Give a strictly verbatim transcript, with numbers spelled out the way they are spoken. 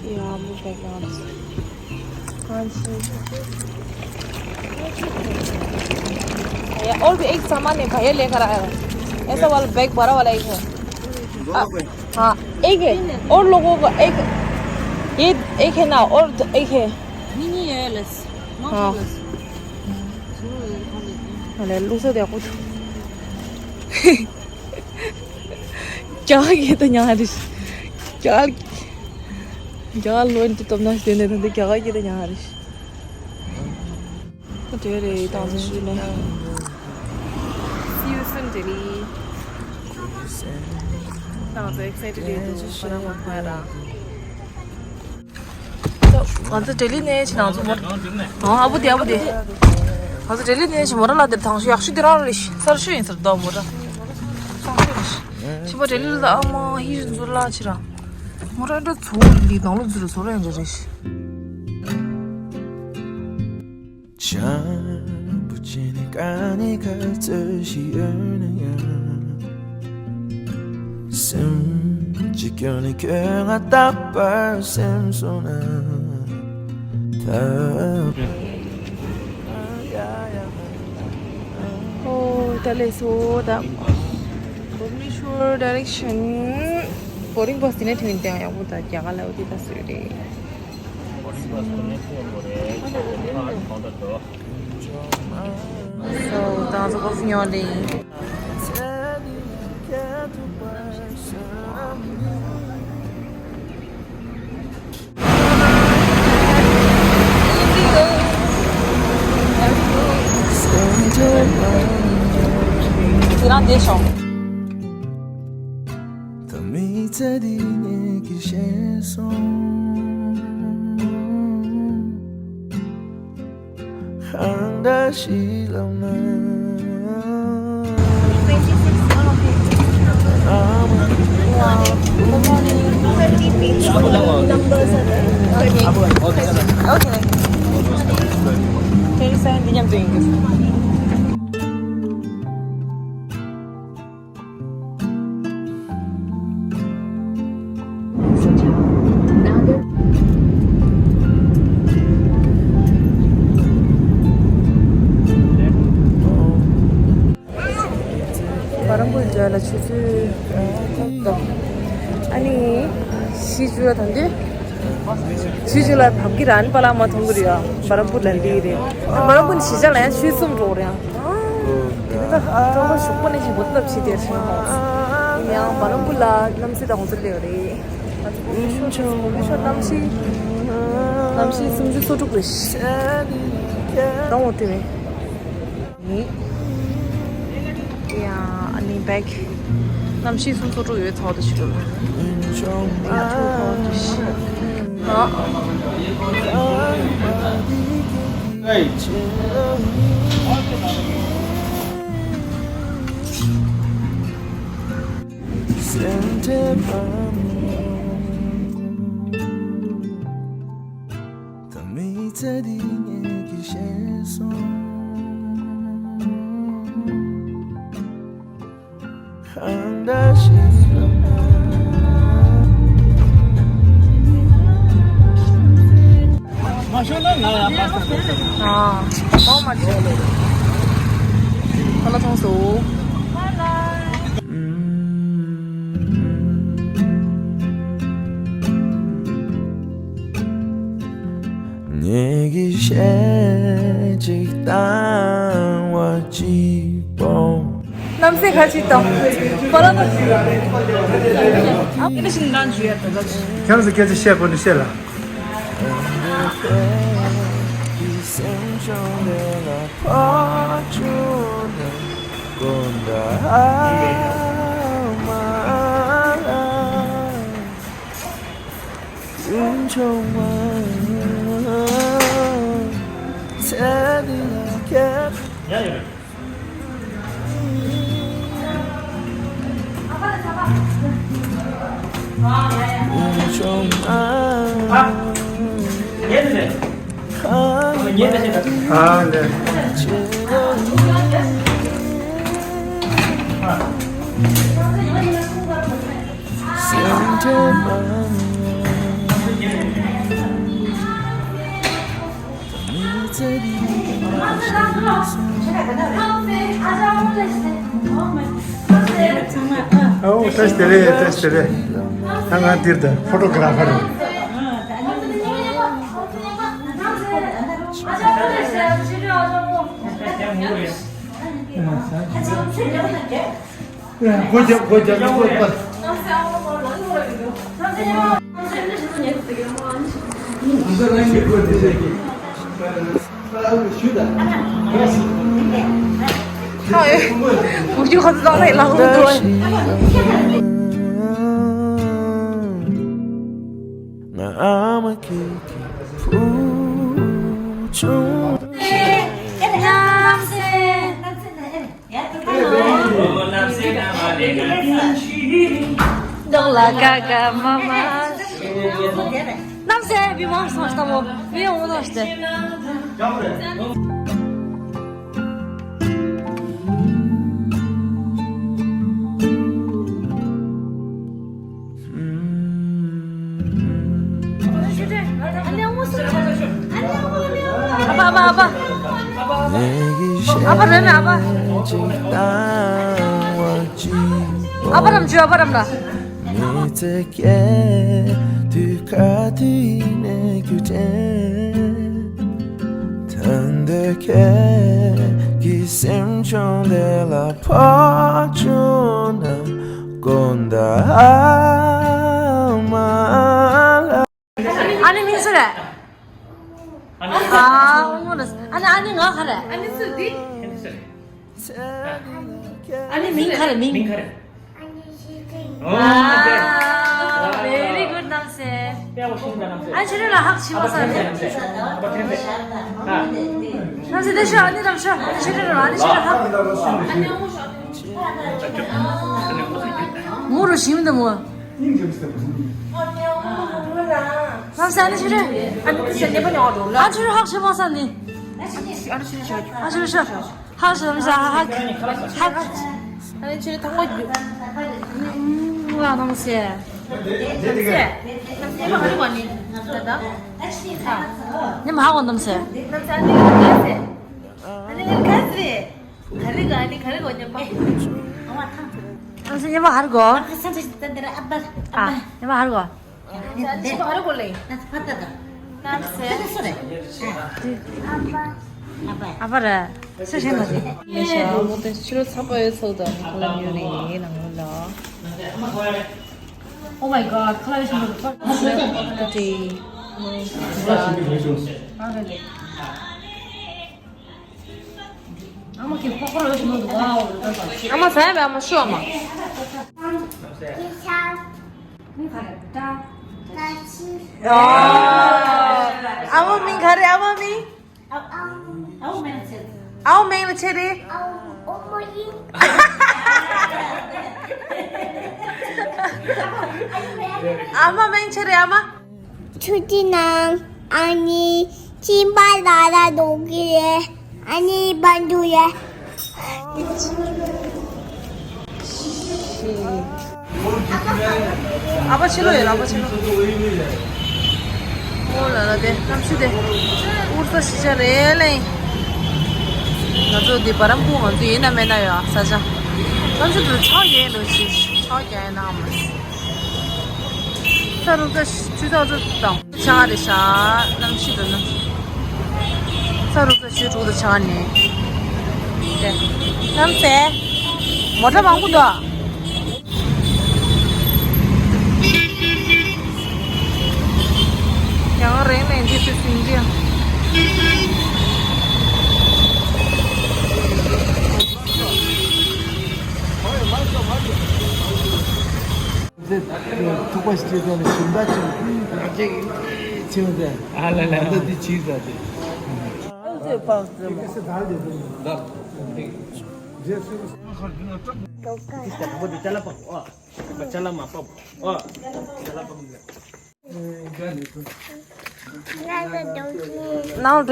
या, वो बैग लगा दो। हाँ जी। भैया, और भी एक सामान है, भैया लेकर आया है। ऐसा वाला बैग बड़ा वाला एक है। आ, हाँ, एक है। और लोगों का एक, ये एक है ना, और द-, एक है। Mini है, less. Not हाँ। Less. अरे, लूसा दे कुछ। क्या ये तो यहाँ रिश-, क्या, क्या लोन तो तुम ना देने थे, क्या ये तो यहाँ रिश। तो तेरे तांजो शुरू में। See you soon, Delhi. तांजो excited है तू, बड़ा मत मारा। ང་ཚོ་ལྡི་ལི་ནས་ཕྱིན་ནང་ཚོ་མོ། ཨ་བུ་དེ་ཨ་བུ་དེ། ང་ཚོ་ལྡི་ལི་ནས་ཕྱིན་མོ་ར་ལ་དེར་ཐང་ཤུ་ཡག་ཤུ་དེ་རང་རེད་ཤི་སར་ཤུ་ཡིན་སར་དོ་མོ་ར། ཐང་ཤུ་རེད་ཤི། ཕྱི་པ་ལྡི་ལི་ལ་ཨ་མ་ཧི་ཤུ་ཚོ་ལ་ཕྱི་ར། མོ་ར་འདྲ་ཚོ་ལི་དང་ལོ་ཚོ་ར་ཚོ་ར་ཡང་འདྲ་རེད་ཤི། བྱམས་པོ་བྱས་ནས་དཀའ་ངལ་ག་ཚོད་ཞིག་ཡོད་ན་ཡང་། སེམས་ཀྱི་སྐྱོན་ནི་ཁྱོད་ང་རྟག་པར་སེམས་སོང་ན་ཐབས། ཨོ་ད་ལས་སོ་ད། བྷུབ་ནེ་ཤོར་ཌའི་རེག་ཤན། བོར་ཌིང་པཱ་སི་དེ་ནས་ཐོན་ཏེ་ཡག་པོ་ད་རྒྱ་གར་ལ་འོ་དེ་ད་སུས་རེད། So, ད་ང་ཚོ་ཀོ་ཧྥི་ཉོ་ལེ། ཁྱེད་རང་བསྡད་ཤོག་ད་མི་ཚེ་འདི་ངེད་ཀྱིས་ཤེས་སོང་། གང་འདྲ་ཞིག་ལབ་ན། Okay. Okay. Can you sign the name? བ་རམ་པུར་ལ་ཆུ་ཚོད་ཨ་ནི་ཤི་ཅུ་ལ་ཐོན་དུས། ཆུ་ཆུ་ལ་བབ་ཀྱི་རན་པ་ལ་མ་མཐོང་གི་རེད་ཡ། བ་རམ་པུར་ལ་འདི་རེད། བ་རམ་པུར་ནས་གཞིས་ཆགས་ལ་ཡང་ཆུ་གསུམ་འགྲོ་རེད་ཡ། དེ་ནི་ད་ཀྲོང་པ་ཞོགས་པ་ནས་ཞིག་འགོ་ཐབས་བྱེད་དེར་ཕྱིན་ཡོང་། ཡིན་ཡང་བ་རམ་པུར་ལ་གནམ་སའི་ད་ཧོང་ཚུར་སླེབས་རེད། ང་ཚོ་ཀོ་ཕི་ཤོབ་ཀོ་ཕི་ཤོབ་གནམ་གཤིས། གནམ་གཤིས་སུམ་ཅུ་སོ་དྲུག་རེད། ད་འོ་དེ་རེད། ཡ། ཨ་ནི་བེག་གནམ་གཤིས་སུམ་ཅུ་སོ་དྲུག་ཡོད་ཚོགས་དུ་ཞིག་ཡོད་ལ། ཡ་ཐུག་ཚོགས་དུ་ཞིག་ཨ། ད་མི་ཚེ་འདི་ངེད་ཀྱིས་ཤེས་སོང་། གང་འདྲ་ཞིག་ལབ་ན། མ་ཤོར་ན་ང་ཡང་པ་སངས་ཨ། ཨོ་མ་ཤོར་ལེ། ཁ་ལ་མཐོང་སོང་། ངེད་ཀྱི་གཞས་གཅིག་བཏང་བ་གཅིག་པོ། གནམ་སའི་ཁ་ཅིག་དང་པ་ལ་ན། ཨ་ཕི་ནི་ཤིང་ལ་འཇུ་ཡ་ད་ལ། ཁྱེད་ཚོ་སྐད་ཆ་བཤད་དགོས་ན་བཤད་ལ། ཨོ་བཀྲ་ཤིས་བདེ་ལེགས། བཀྲ་ཤིས་བདེ་ལེགས། ད་ང་འདིར་དང་ཕོ་ཊོ་གྷ་ར་ཕར་རེད། སྒོ་རྒྱབ། སྒོ་རྒྱབ། སྒོ་རྒྱབ། ཁ་ཡོད། མུ་ཁྱུད་ཁོ་ཚོ་ལག་ལེན་ལག་ལེན་འདུག་མདོག་ལ་དགའ་དགའ་མ་མ། རྣམ་སྲས་མི་མང་སོང་ལྟ་བུ་མི་ཡོང་ནོ་ཞིག་སྟེ། ཨ་ཕ། ཨ་ཕ། ཨ་ཕ། ཨ་ཕ་རེད་མེད། ཨ་ཕ། ཨ་ཕ་རམ་ཆུ། ཨ་ཕ་རམ་ལ། མི་ཚེ་སྐྱེལ་དུས་ག་དུས་ནས་རྒྱུ་དྲན། ད་འདོད་ཁྱེད་ཀྱི་སེམས་ཆུང་དེ་ལ་ཕོག་བྱུང་ན། དགོངས་དག་ཨ་མ་ལགས། ཨ་ནི་མིང་སུ་རེད། ཨ་ནི། ཨ་ནི་ང་ག་རེད། ཨ་ནི་སུ་འདི། ཨ་ནི་མིང་ག་རེད། མིང་། མིང་ག་རེད། ཨོ། ཨ། Very good རྣམ་སྲས། ཨ་ཕྱི་རོལ་ལ་ཧག་ཆེ་བ་ས་རེད། རྣམ་སྲས་དེ་ཤོ། ཨ་ནི་རྣམ་ཤོ། ཨ་ནི་ཕྱི་རོལ་ལ། ཨ་ནི་ཕྱི་རོལ་ཧག་མུ་རུ་ཞིམ་དུ་མོ། རྣམ་སྲས་ཨ་ནི་ཕྱི་རོལ། ཨ་ནི་ཕྱི་རོལ་ཧག་ཆེ་བ་ས་ནི། ཨ་ཕྱི་རོལ་ཤོ། ཧ་ཤ་མ་ཤ་ཧ་ཧ་ཧ། ཨ་ནི་ཕྱི་རོལ་ཐང་གོ་རྒྱུ། ང་རྣམ་སྲས། རྣམ་སྲས། རྣམ་སྲས་མ་ཧ་གོ་ནི། ད་ད། ནི་མ་ཧ་གོ་རྣམ་སྲས། རྣམ་སྲས་ཨ་ནི་ག་སྲས། ཨ་ནི་ག་སྲས། ག་རེ་ག་ནི་ག་རེ་གོ་ཉམས་པ། རྣམ་སྲས་ཉམས་པ་ཧ་གོ། ཨ། ཉམས་པ་ཧ་གོ། ཨ་པ་ར། སུ་ཞིག་མ་རེད། ཡིན་ཤག་མོ་དེ་ཕྱི་ལོགས་ཚ་པོ་ཡོད་ཚོད་དང་ཁོ་ལ་ཉོ་རེད་ནང་ལོགས་ལ། Oh my god. ཁ་ལག་ཞིམ་པོ་འདུག་དེ། ཨ་མ་གི་ཁོ་ཁོ་ལ་ཞིམ་པོ་འདུག་ཨ་མ་ཟ་ཡ་མེད། ཨ་མ་ཤོག་ཨ་མ། ཨ་མ་མིང་ག་རེ། ཨ་མ་མིང་། ཨའོ་མེང་ལ་ཆེ་རེད། ཨ་མ་མིང་ཆེ་རེད། ཨ་མ། ཆུ་ཏི་ནང་ཨ་ནི་ཅིན་པ་ལ་ལ་འདུག་གི་རེད། ཨ་ནི་པན་དུ་རེད། ཨ་ཕ་ཕྱི་ལོགས་ཡོད། ཨ་ཕ་ཕྱི་ལོགས། ཨོ་ལ་ལ་དེ་གནམ་གཤིས་དེ་ཨུར་ས་ཞི་ཆ་རེད་ལེ། ང་ཚོ་འདི་བ་རམ་ཁུག་ང་ཚོ་ཡིན་ན་མེད་ན་ཡོད་ས་ཆ། གནམ་གཤིས་དེ་ཆར་ཡོད་ལོ་ཞིག་ཆར་རྒྱག་ཡིན་ན་ཨ་མ། ས་རུབ་ས་ཆུ་ཚོད་ཚོ་དང་། ཆར་རེད་ཤག་གནམ་གཤིས་དང་གནམ་གཤིས། ས་རུབ་ས་ཆུ་དྲུག་དང་ཆར་ནི། དེ། གནམ་སྲས། མོ་ཊ་མང་པོ་འདུག་ཡང་རེད་མེད་འདི་སུ་ཟིན་གྱི། ཐུག་པ་ཞིག་བྱས་ཙང་ཞིམ་པ་ཅིག་ལག་ཆས་ཀྱི་ཆེ་བ་ཟེར། ཨ་ལ་ལ། ད་འདི་ཕྱིས་ཟ་དེ། ཨ་ཙི་པགས་ཙི་མ། Now